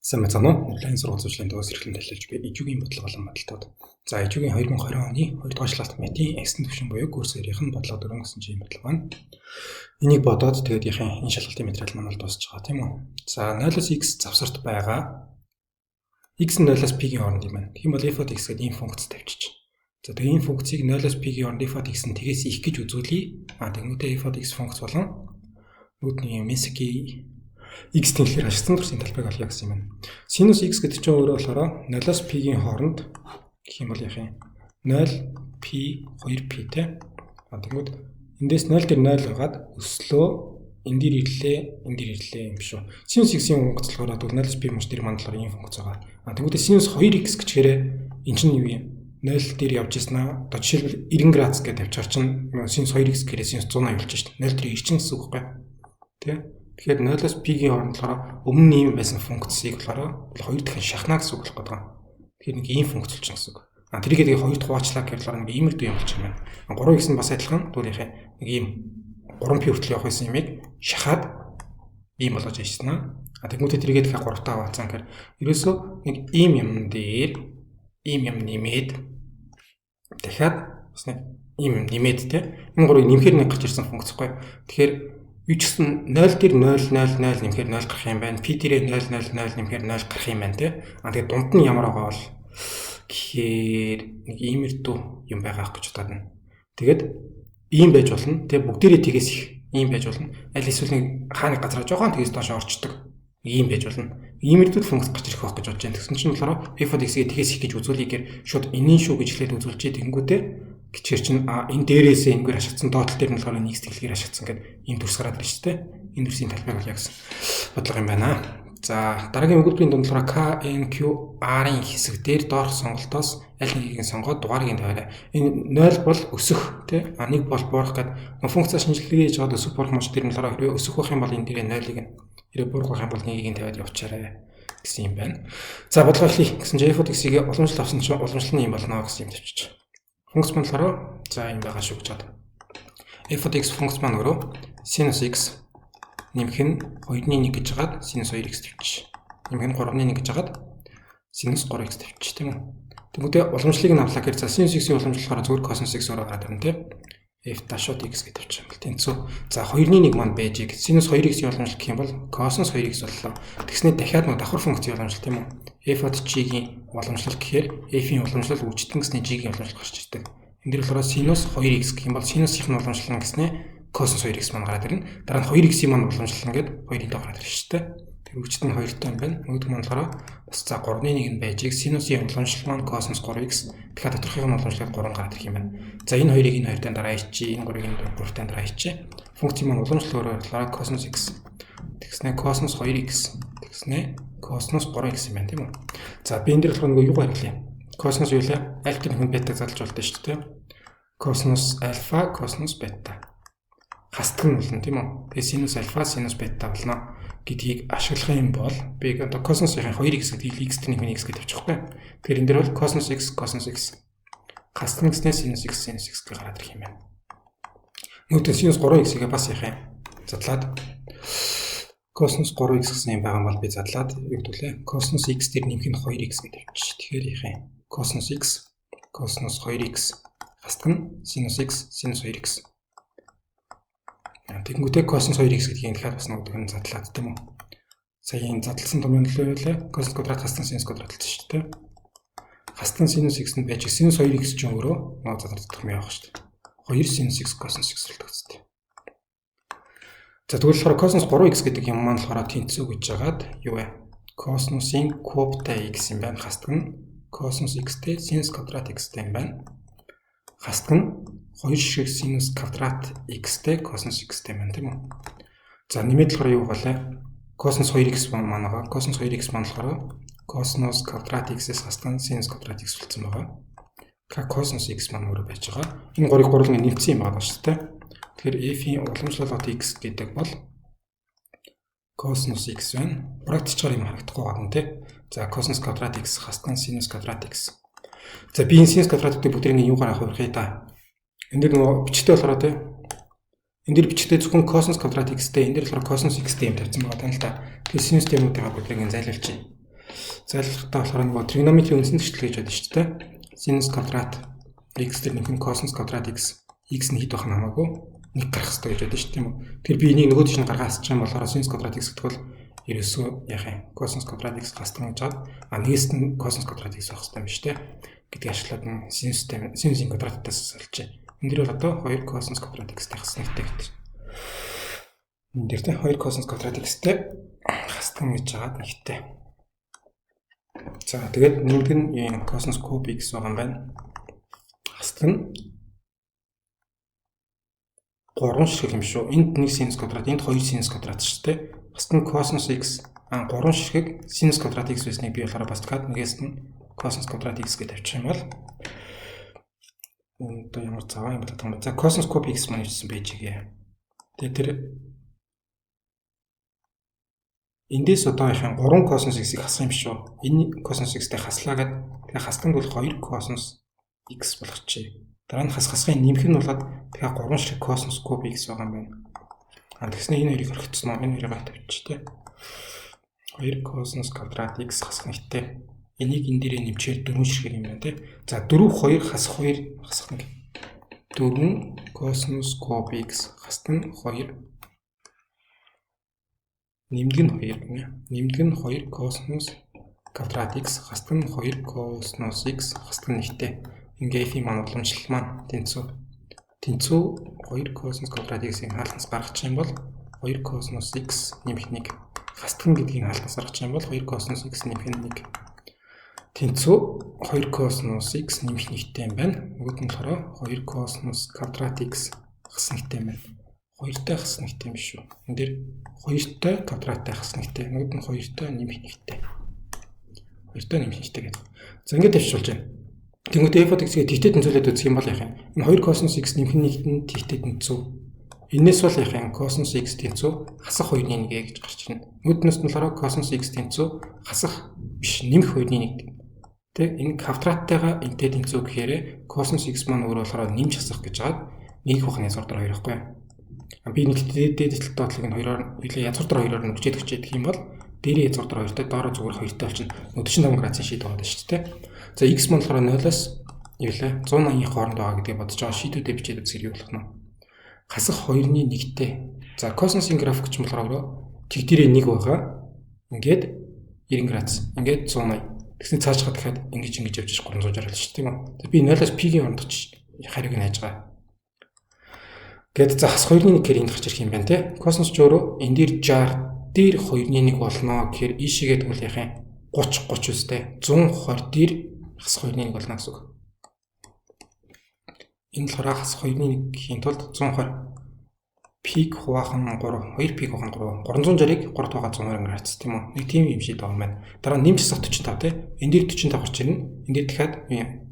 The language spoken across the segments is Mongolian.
Сайн байцгаана уу? Онлайн сургууль зуршлын дугаас эрхлэн төлөөлж буй Ижүүгийн бодлого болон бодолтууд. За Ижүүгийн 2020 оны 2 дугаар шалгалт матийн эксэн түвшин буюу курс 2-ын бодлого 4 гэсэн чинь бодлого байна. Энийг бодоод тэгээд яхин энэ шалгалтын материал маань бол дуусч байгаа, тийм үү? За 0-оос x завсарт байгаа. X нь 0-оос p-ийн хооронд юм байна. Тэгэх юм бол f of x гэдэг ийм функц тавьчих. За тэгээд ийм функцийг 0-оос p-ийн хооронд f of x нь тэгээс их гэж үзүүлье. А тэгмүүдээ f of x функц болон нүдний Мински x тэнхлээр ашигсан төрсийн талбайг олъё гэсэн юм байна. Синус x гэдэг чинь өөрөө болохоор 0-оос p-ийн хооронд гэх юм бол яах юм? 0 p 2p те. А тэгмүүд эндээс 0 дээр 0 байгаад өслөө, энэ дээр ирлээ, энэ дээр ирлээ юм шүү. Синус x-ийн функц болохоор тэгвэл 0-оос p мөч дээр маань болохоор ийм функц байгаа. А тэгмүүдээ синус 2x гэчихээрээ эн чинь юу юм? 0 дээр явж ирсэн аа. Одоо жишээлбэл 90 градус гэж тавьчихар чинь синус 2x гэхээр синус 180 болж шít. 0 дээр 90 гэсэн үг байхгүй. Тэ? Тэгэхээр 0-оос p-ийн хооронд болохоор өмнө нь ийм байсан функцийг болохоор хоёр дахин шахна гэсэн үг болох гэдэг. Тэгэхээр нэг ийм функц болчихно гэсэн үг. А тэрийг тэгээ хоёрт хуваацлаа гэхээр болохоор нэг иймэрдүү юм болчих юм байна. 3x нь бас адилхан тэгвэл яхаа нэг ийм 3p хүртэл явах байсан юмыг шахаад ийм болгож ирсэн аа. А тэгмүүдээ тэрийгээ дахиад 3-таа хуваацсан гэхээр ерөөсөө нэг ийм юм дээр ийм юм нэмээд дахиад бас нэг ийм юм нэмээд, те, энэ гурыг нэмэхээр нэг гарч ирсэн функц байхгүй. Тэгэхээр юу ч гэсэн 0 дээр 0 0 0 нэмэхээр 0 гарах юм байна. P дээрээ 0 0 0 нэмэхээр 0 гарах юм байна, тий. А тэгээд дунд нь ямар байгаа бол гэхээр нэг иймэрдүү юм байгаа гэж бодоод байна. Тэгээд ийм байж болно. Тэгээ бүгдээрээ тэгээс их ийм байж болно. Аль эсвэл нэг хаа нэг газараа жоохон тэгээс доош орчдөг. Ийм байж болно. Иймэрдүү функц гарч ирэх байх гэж бодож байна. Тэгсэн чинь болохоор f of x-ийг тэгээс их гэж үзүүлье гэхээр шууд энийн шүү гэж эхлээд үзүүлчихээ. Тэнгүүтээ гिचэр чинь энэ дээрээсээ энэгээр ашигдсан, доотлол дээр нь болохоор нэг сэтгэлгээр ашигдсан гэдэг ийм дүрс гараад ирж шүү дээ. Энэ дүрсийн талбайг бол яг гэсэн бодлого юм байна. За дараагийн өгүүлбэрийн дунд болохоор K, N, Q, R-ын хэсэг дээр доорх сонголтоос аль нэгийг нь сонгоод дугаарыг нь тавиарай. Энэ 0 бол өсөх, тий, а 1 бол буурах гэдэг функцаа шинжилгээ хийж байгаад өсөх буурах мөч дээр нь болохоор хэрвээ өсөх байх юм бол энэ дээрээ 0-ыг нь, хэрвээ буурах байх юм бол 1-ийг нь тавиад явуучаарай гэсэн юм байна. За бодлого эхлэе гэсэн чинь f of x-ийг уламжлал авсан чинь уламжлал нь юм болно гэсэн юм тавьчих. Функц маань болохоор за юм байгаа шүү гэж бод. F of x функц маань өөрөө синус x нэмэх нь 2-ны 1 гэж хагаад синус 2x тавьчих. Нэмэх нь 3-ны 1 гэж хагаад синус 3x тавьчих, тийм үү. Тэнгүүдээ уламжлалыг нь авлаа гэхээр за синус x-ийн уламжлал болохоор зүгээр косинус x өөрөө гараад ирнэ, тийм. F дашууд x гэж тавьчих юм бол тэнцүү. За 2-ны 1 маань байжиг синус 2x-ийн уламжлал гэх юм бол косинус 2x боллоо. Тэгснээр дахиад нэг давхар функцийн уламжлал, тийм үү. F от g-ийн уламжлал гэхээр f-ийн уламжлал үржигдэн гэсний g-ийн уламжлал гарч ирдэг. Энд дээр болохоор синус 2x гэх юм бол синусийн уламжлал нь гэснээр косинус 2x маань гараад ирнэ. Дараа нь 2x-ийн маань уламжлал ингээд 2-ын доо гараад ирнэ шүү дээ. Тэр үржигд нь 2-той юм байна. Нөгөөх маань болохоор бас за 3-ны 1 нь байжиг синусын уламжлал маань косинус 3x, дахиад доторхын уламжлалаар 3 гараад ирэх юм байна. За энэ хоёрыг энэ хоёртой дараа хийчих, энэ гурыг энэ гуравтай дараа хийчих. Функцийн маань уламжлал өөрөөр болохоор косинус x. Тэгснэ косинус 2x. Тэгснэ косинус 3x юм байна, тийм үү? За би энэ дээр болохоор нөгөө юу хэрэглэе? Косинус юу лээ? Альфа нөхөнд бета задлж болдог шүү дээ. Косинус альфа, косинус бета. Хасдаг нь болно, тийм үү? Тэгээ синус альфа, синус бета болно гэдгийг ашиглах юм бол би одоо косинусын 2x гэдгийг x дээр нэмэх x гэж тавьчих байхгүй. Тэгэхээр энэ дээр бол косинус x, косинус x хасдаг гэснээр синус x, синус x гэж гараад ирэх юм байна. Нөгөөдөө синус 3x-ийг бас яах юм? Задлаад косинус 3x гэсэн юм байгаа бол би задлаад юу гэдэг лээ? Косинус x дээр нэмэх нь 2x гэж тавьчих. Тэгэхээр яах юм? Косинус x, косинус 2x хасдаг нь синус x, синус 2x. Тэгэнгүүтээ косинус 2x гэдгийг дахиад бас нөгөөх нь задлаад, тийм үү? Сая энэ задлсан том юм лээ лээ. Косинус квадрат хасдан синус квадрат болсон шүү дээ. Хасдан синус x нь байж синус 2x ч өөрөө нөө задлах юм явах шүү дээ. 2 синус x косинус x болдог зү. За тэгвэл болохоор косинус 3x гэдэг юм маань болохоор тэнцүү гэж жагаад юу вэ? Косинусын кубтай x юм байна. Хасдаг нь косинус x-тэй синус квадрат x-тэй юм байна. Хасдаг нь 2 шиг синус квадрат x-тэй косинус x-тэй байна, тийм үү? За нэмээд болохоор юу галаа? Косинус 2x маань байгаа. Косинус 2x маань болохоор косинус квадрат x-ээс хасдаг синус квадрат x болсон байгаа. Косинус x маань өөрөө байж байгаа. Энэ гурыг гурлан нэмсэн юм байгаа шүү дээ. Тэгэхээр f-ийн уламжлал от x гэдэг бол косинус x байна. Практичгаар юм харагдахгүй гадна, тий. За косинус квадрат x хасдаг синус квадрат x. За би энэ синус квадратыг бүгдийг нь юугаар авах вэ та? Энд дэр нөгөө бичтэй болохоор, тий. Энэ дэр бичтэй зөвхөн косинус квадрат x-тэй, энэ дэр болохоор косинус x-тэй юм тавьсан байгаа тань л та. Тэгэхээр синус юмнуудыг бүгдийг нь зайлуулчих. Зайлшгүй болохоор нөгөө тригонометрийн үндсэн зөрчил гэж байдаг шүү дээ. Синус квадрат x дээр нэмэх нь косинус квадрат x, x нь хэд байх нь хамаагүй нэг гарах хэрэгтэй гэж байдаг шүү дээ, тийм үү. Тэгэхээр би энийг нөгөө тийш нь гаргаа асчих юм болохоор синус квадрат x гэдэг бол ерөөсөө яах юм? Косинус квадрат x гасдаг гэж чад. А нэгээс нь косинус квадрат x байх хэрэгтэй юм шүү дээ. Гэдгийг ашиглаад нь синустай синусийн квадратаас салжээ. Энэ дэр бол одоо 2 косинус квадрат x-тэй хасна гэдэг. Энэ дэр те 2 косинус квадрат x-тэй хасдаг гэж жагаад нэгтэй. За тэгээд нэмдэг нь косинус куб x байгаа юм байна. Хасдаг нь 3 ширхэг юм шүү. Энд 1 синус квадрат, энд 2 синус квадрат шүү дээ. Хасдаг нь косинус x, 3 ширхэг синус квадрат x байсныг би болохоор бас дахиад нэгээс нь косинус квадрат x гэж тавьчих юм бол одоо ямар заваа юм болоод байгаа юм бэ? За косинус куб x маань ирсэн байж гээ. Тэгээд тэр эндээс одоо яхаа 3 косинус x-ийг хасах юм шүү. Энэ косинус x-тэй хаслаа гэд тэгээ хасдаг бол 2 косинус x болгочихъя. Дараа нь хас хасгын нэмэх нь болоод тэгээ 3 ширхэг косинус куб x байгаа юм байна. А тэгснэ энэ хоёрыг орхицсон уу? Энэ хоёрыг тавьчих тээ. 2 косинус квадрат x хасах нэгтэй. Энийг энэ дээрээ нэмчээр 4 ширхэг юм байна тий. За 4 2 хасах 2 хасах 1. 4 косинус куб x хасдаг нь 2 нэмдэг нь 2 гинэ. Нэмдэг нь 2 косинус квадрат x хасдаг нь 2 косинус x хасдаг нь нэгтэй. Ингээ f-ийн маань уламжлал маань тэнцүү. Тэнцүү 2 косинус квадрат x-ийг хаалтнаас гаргачих юм бол 2 косинус x нэмэх 1. Хасдаг нь гэдгийг хаалтнаас гаргачих юм бол 2 косинус x нэмэх 1. Тэнцүү 2 косинус x нэмэх 1-тэй юм байна. Нөгөөд нь болохоор 2 косинус квадрат x хасах 1-тэй юм байна. 2-тай хасах 1-тэй юм шүү. Энд дээр 2-тай квадраттай хасах 1-тэй. Нөгөөд нь 2-тай нэмэх 1-тэй. 2-тай нэмэх 1-тэй гэдэг. За ингээд тавьчих болж байна. Тэнгүүт f от x-гээ тэгтэй тэнцвүүлээд үзэх юм бол яах юм? Энэ 2 косинус x нэмэх 1-т нь тэгтэй тэнцүү. Энээс бол яах юм? Косинус x тэнцүү хасах 2-ны 1 гэж гарч ирнэ. Нөгөөднөөс нь болохоор косинус x тэнцүү хасах биш нэмэх 2-ны 1. Тэ энэ квадраттайгаа энтэй тэнцүү гэхээр косинус x маань өөрөө болохоор нэмж хасах гэж хагаад нэг хавах язгуур дээр 2 байхгүй юу? Би нэг дээд талд доотлыг нь 2-оор илүү язгуур дээр 2-оор нүгчээд өгчээд гэх юм бол дээрээ язгуур дээр 2-тай доороо зүгээр 2-тай болчихно. 45 градусын шийд байгаа шүү дээ. За x маань болохоор 0-оос юу лээ 180-ийн хооронд байгаа гэдгийг бодож байгаа шийдүүдээ бичээд үзэхээр юу болох нь? Хасах 2-ны 1-тэй. За косинусын график ч болохоор өөрөө тэг дээрээ 1 байгаа. Ингээд 90 градус. Ингээд 180. Тэгсэн цааш дахиад ингэж ингэж явж 360 болж шүү тийм үү. Би 0-оос пи-гийн оронд хариуг нь хайж байгаа. Гэт за хас 2-ны 1 гэхээр энд гарч ирэх юм байна те. Косинус ч өөрөө энэ дээр 60 дээр 2-ны 1 болно гэхээр ийшээгээ тэгвэл яах юм? 30 30 үстэй. 120 дээр хас 2-ны 1 болно гэсэн үг. Энэ болохоор хас 2-ны 1 гэхийн тулд 120 пик хуваах нь 3, 2 пик хуваах нь 3, 360-ыг 3 тугаа 120 градус тийм үү? Нэг тийм юм шиг байгаа юм байна. Дараа нь нэмж хасах 45 тий. Энэ дээр 45 гарч ирнэ. Энэ дээр дахиад энэ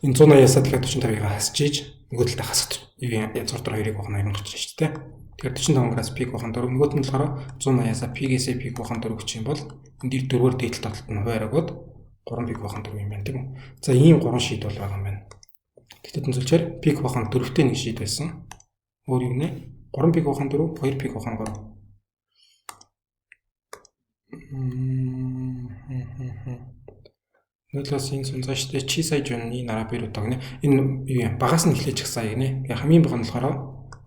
180-аас дахиад 45-ыг хасж ийж нөгөө талдаа хасах язгуур дээр 2-ыг хуваах нь 80 гарч ирнэ шүү дээ. Тэгэхээр 45 градус пик хуваах нь 4. Нөгөөт нь болохоор 180-аас пигээс пик хуваах нь 4 гэх юм бол энэ дээр 4-ээр дээд талд нь хуваараагууд 3 пик хуваах нь 4 юм байна тийм үү? За ийм 3 шийд бол байгаа юм байна. Тэгтээ тэнцвүүлчээр пик хуваах нь 4-тэй нэг шийд байсан. Өөр юу нэ? 3 пик хуваах нь 4, 2 пик хуваах нь 3. Нөлөөс энэ сунцаа штэ чи сая жунны нараа бэр удаа гинэ. Энэ юу юм? Багаас нь эхлэж гисаа гинэ. Хамгийн бага нь болохоор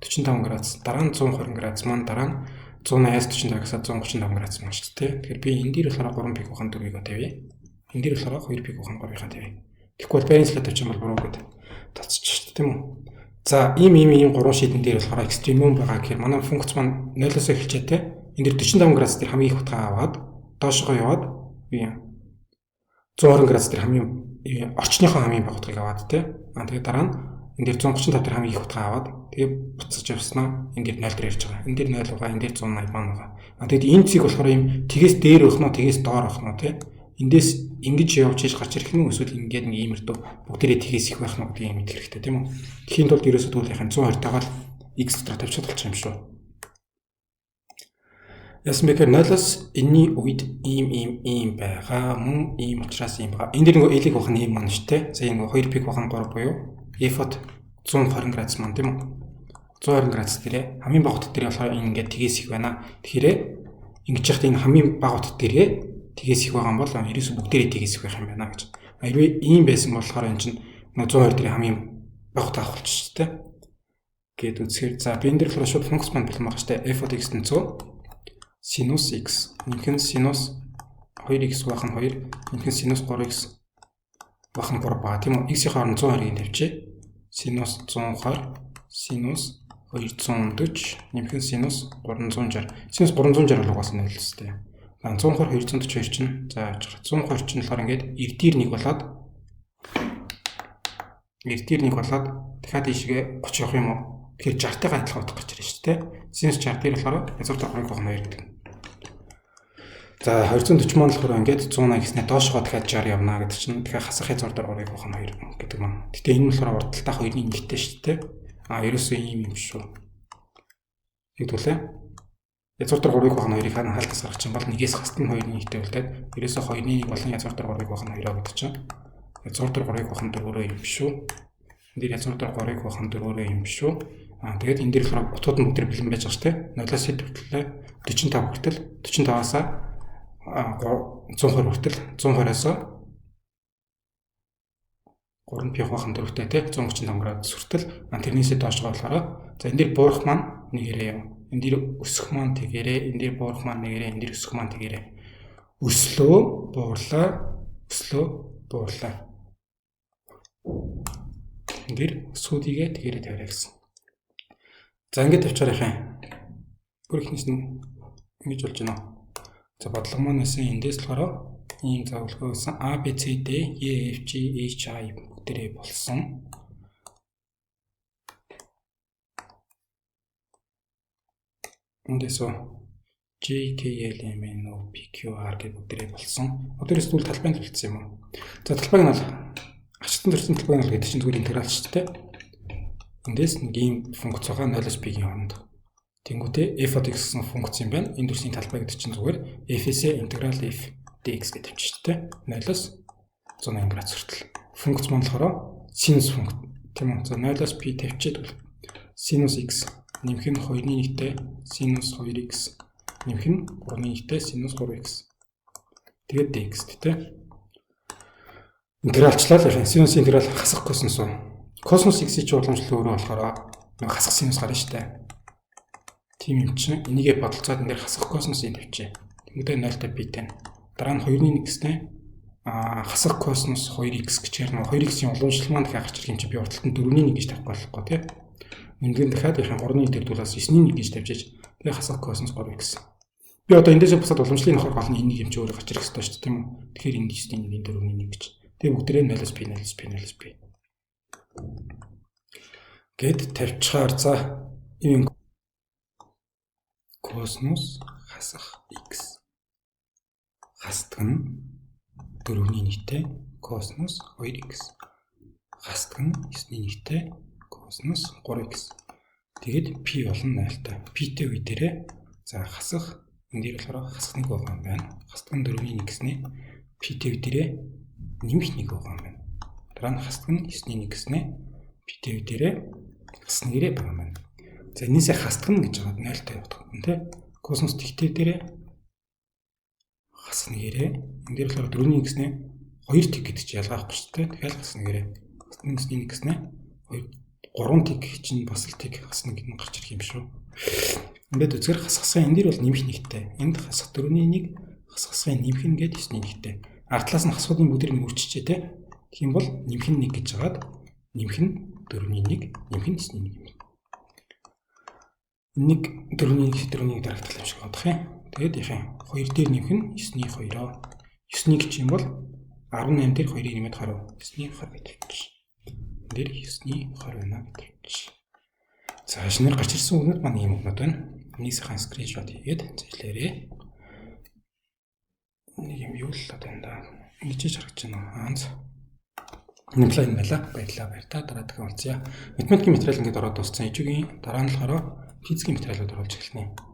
45 градус, дараа нь 120 градус маань дараа нь 180-аас 45 гасаа 135 градус маань шүү дээ. Тэгэхээр би энэ дээр болохоор 3 пик хуваах нь 4-ийг тавья. Энэ дээр болохоор 2 пик хуваах нь 3-ыг тавья. Тэгэхгүй бол байрын слайд тавьчих юм бол буруу гэдэг татчих шүү дээ, тийм үү? За ийм ийм ийм 3 шийдэн дээр болохоор экстремум байгаа гэхээр манай функц маань 0-оос эхэлжээ те. Энэ дээр 45 градус дээр хамгийн их утгаа аваад доошогоо яваад би 120 градус дээр хамгийн орчныхоо хамгийн бага утгыг аваад те. Аа тэгээ дараа нь энэ дээр 135 дээр хамгийн их утгаа аваад тэгээ буцаж явснаа энэ дээр 0 дээр ярьж байгаа. Энэ дээр 0 байгаа, энэ дээр 180 маань байгаа. Аа тэгэд энэ цэг болохоор ийм тэгээс дээр байх нь тэгээс доор байх нь те. Эндээс ингэж явж иж гарч ирэх нь эсвэл ингээд нэг иймэрдүү бүгдээрээ тэгээс их байх нь гэдгийг мэдэх хэрэгтэй тийм үү. Тэхийн тулд ерөөсөө тэгвэл яхаа 120 тагаал x дотор тавьчихад болчих юм шүү. Яасан бэ гэхээр 0-оос энэний үед ийм ийм ийм байгаа. Мөн ийм учраас ийм байгаа. Энэ дэр нөгөө l-ийг авах нь ийм маань шүү дээ. За энэ нөгөө 2 пик авах нь 3 буюу f от 120 градус маань тийм үү. 120 градус дээрээ хамгийн бага утга дээр болохоор энэ ингээд тэгээс их байна. Тэгэхээр ингэж яхад энэ хамгийн бага утга дээрээ Тгээс их байгаа юм бол ерөөсө бүгдээрээ тгээс их байх юм байна гэж. Хэрвээ ийм байсан болохоор энэ чинь 120 дээр хамгийн бага таах болчих шүү дээ. Гээд үзэхээр за би энэ дээр болохоор шууд функц маань бэлэн байгаа шүү дээ. F of x тэнцүү синус x нэмэх нь синус 2x байх нь 2 нэмэх нь синус 3x байх нь 3 байгаа тийм үү? X-ийн хооронд 120-ыг тавьчих. Синус 120 синус 240 нэмэх нь синус 360. Синус 360 бол угаасаа 0 л дээ. 120 242 чинь за явж байгаа. 120 чинь болохоор ингээд 90 дээр 1 болоод 90 дээр 1 болоод дахиад ийшгээ 30 явах юм уу? Тэгэхээр 60-тайгаа адилхан утга гарч ирнэ шүү дээ. Синус 60 дээр болохоор язгуур 3-ыг байх нь 2 гэдэг. За 240 маань болохоор ингээд 180 гэснээр доошгоо дахиад 60 явна гэдэг чинь дахиад хасах язгуур дээр 3-ыг байх нь 2 гэдэг маань. Гэтэ энэ нь болохоор урд талдаа 2-ны нэгтэй шүү дээ. А ерөөсөө ийм юм шүү. Тэгвэл язгуур дээр 3-ыг байх нь 2-ыг хаалтаас гаргах чинь бол нэгээс хасд нь 2-ны нэгтэй үлдээд ерөөсөө 2-ны 1 болон язгуур дээр 3-ыг байх нь 2 гэдэг чинь язгуур дээр 3-ыг байх нь 4-өөр юм шүү. Энэ дээр язгуур дээр 3-ыг байх нь 4-өөр юм шүү. Аа тэгээд энэ дээр болохоор утгууд нь бүгд бэлэн байж байгаа шүү дээ. 0-аас хэд хүртэл 45 хүртэл 45-аас 120 хүртэл 120-аас 3 пи хуваах нь 4-тэй тий 135 градус хүртэл тэрнээсээ доошгоо болохоор за энэ дээр буурах маань нэгээрээ яв. Энэ дээр өсөх маань тэгээрээ, энэ дээр буурах маань нэгээрээ, энэ дээр өсөх маань тэгээрээ. Өслөө, буурлаа, өслөө, буурлаа. Энэ дээр өсгүүдийгээ тэгээрээ тавиарай гэсэн. За ингээд тавьчаар яхаа. Бүр ихнээс нь ингэж болж байна. За бодлого маань байсан эндээс болохоор ийм загварлага байсан A B C D E F G H I бүгдээрээ болсон. Эндээс J K L M N O P Q R гэх бүгдээрээ болсон. Одоо ерөөс тэгвэл талбайг төлсөн юм уу? За талбайг нь бол ачтан төрсөн талбайг нь бол гэдэг чинь зүгээр интеграл шүү дээ. Эндээс нэг ийм функц байгаа 0-аас p-ийн хооронд. Тэнгүүтээ f of x гэсэн функц юм байна. Энэ дүрсний талбай гэдэг чинь зүгээр f-ээс интеграл f dx гэж тавьчих шүү дээ. 0-аас 180 градус хүртэл. Функц маань болохоор синус функц тийм үү? За 0-аас p тавьчихад бол синус x нэмэх нь 2-ны 1-тэй синус 2x нэмэх нь 3-ны 1-тэй синус 3x. Тэгээд dx тий. Интегралчлаа л синус интеграл хасах косинус. Косинус x-ийн чинь уламжлал өөрөө болохоор хасах синус гарна шүү дээ. Тийм юм чинь энийгээ бодолцоод энэ дээр хасах косинусыг тавьчих. Тэнгүүдээ 0-тай p-тэй. Дараа нь 2-ны 1 гэснээр хасах косинус 2x гэчээр нь 2x-ийн уламжлал маань дахиад гарч ирэх юм чи би урталт нь 4-ний 1 гэж тавихгүй болохгүй тий. Нэгэн дахиад яхаа 3-ны 1 дээр дүүлээс 9-ний 1 гэж тавьж иж тэгээ хасах косинус 3x. Би одоо эндээс бусад уламжлалын нөхөр гол нь энийг юм чи өөрөө гарч ирэх ёстой шүү дээ тийм үү. Тэгэхээр энд 9-ний 1-ийн 4-ний 1 гэж. Тэгээ бүгдээрээ 0-аас p 0-аас p 0-аас p. Гэт тавьчихаар за ийм косинус хасах x хасдаг нь 4-ний 1-тэй косинус 2x хасдаг нь 9-ний 1-тэй косинус 3x. Тэгээд p болон 0-тай. P-тэй үе дээрээ за хасах энэ дээр болохоор хасах 1 байгаа юм байна. Хасдаг нь 4-ний 1 гэснээр p-тэй үе дээрээ нэмэх 1 байгаа юм байна. Дараа нь хасдаг нь 9-ний 1 гэснээр p-тэй үе дээрээ хасах 1-ээрээ байгаа юм байна. За энээсээ хасдаг нь гэж байгаа 0-тай явах юм тий. Косинус тэгтээ дээрээ хасах 1-ээрээ энэ дээр болохоор 4-ний 1 гэснээр 2 тэг гэдэг чинь ялгаа авахгүй шүү дээ. Тэгэхээр хасах 1-ээрээ хасах 1-ний 1 гэснээр 2 3 тэг чинь бас л тэг хасах 1 гэдэг нь гарч ирэх юм шүү. Ингээд үзэхээр хасах энэ дээр бол нэмэх нэгтэй. Энд хасах 4-ний 1 хасах хасахын нэмэх нь гээд 9-ний 1-тэй. Ард талаас нь хасахуудын бүгдийг нь үрччихээ тий. Тэгэх юм бол нэмэх нь 1 гэж хагаад нэмэх нь 4-ний 1 нэмэх нь 9-ний 1 юм. 1 4-ний 1 4-ний 1 дарагдах юм шиг бодох юм. Тэгээд яхаа 2 дээр нэмэх нь 9-ний 2-оо. 9-ний гэж юм бол 18 дээр 2-ыг нэмээд 20. 9-ний 20 гэж тавьчих. Энэ дээр 9-ний 20 байна гэж тавьчих. За шинээр гарч ирсэн үгнүүд маань ийм үгнүүд байна. Энийг сайхан скриншот хийгээд зэжлээрэй. Нэг юм юу л одоо энэ да. Ингэж харагдаж байна. Аанз. Нэмлээ энэ байла. Баярлалаа баяр та. Дараа дахин уулзъя. Математикийн материал ингээд ороод дууссан. Ижигийн дараа нь болохоор физикийн материалууд оруулж эхэлнэ.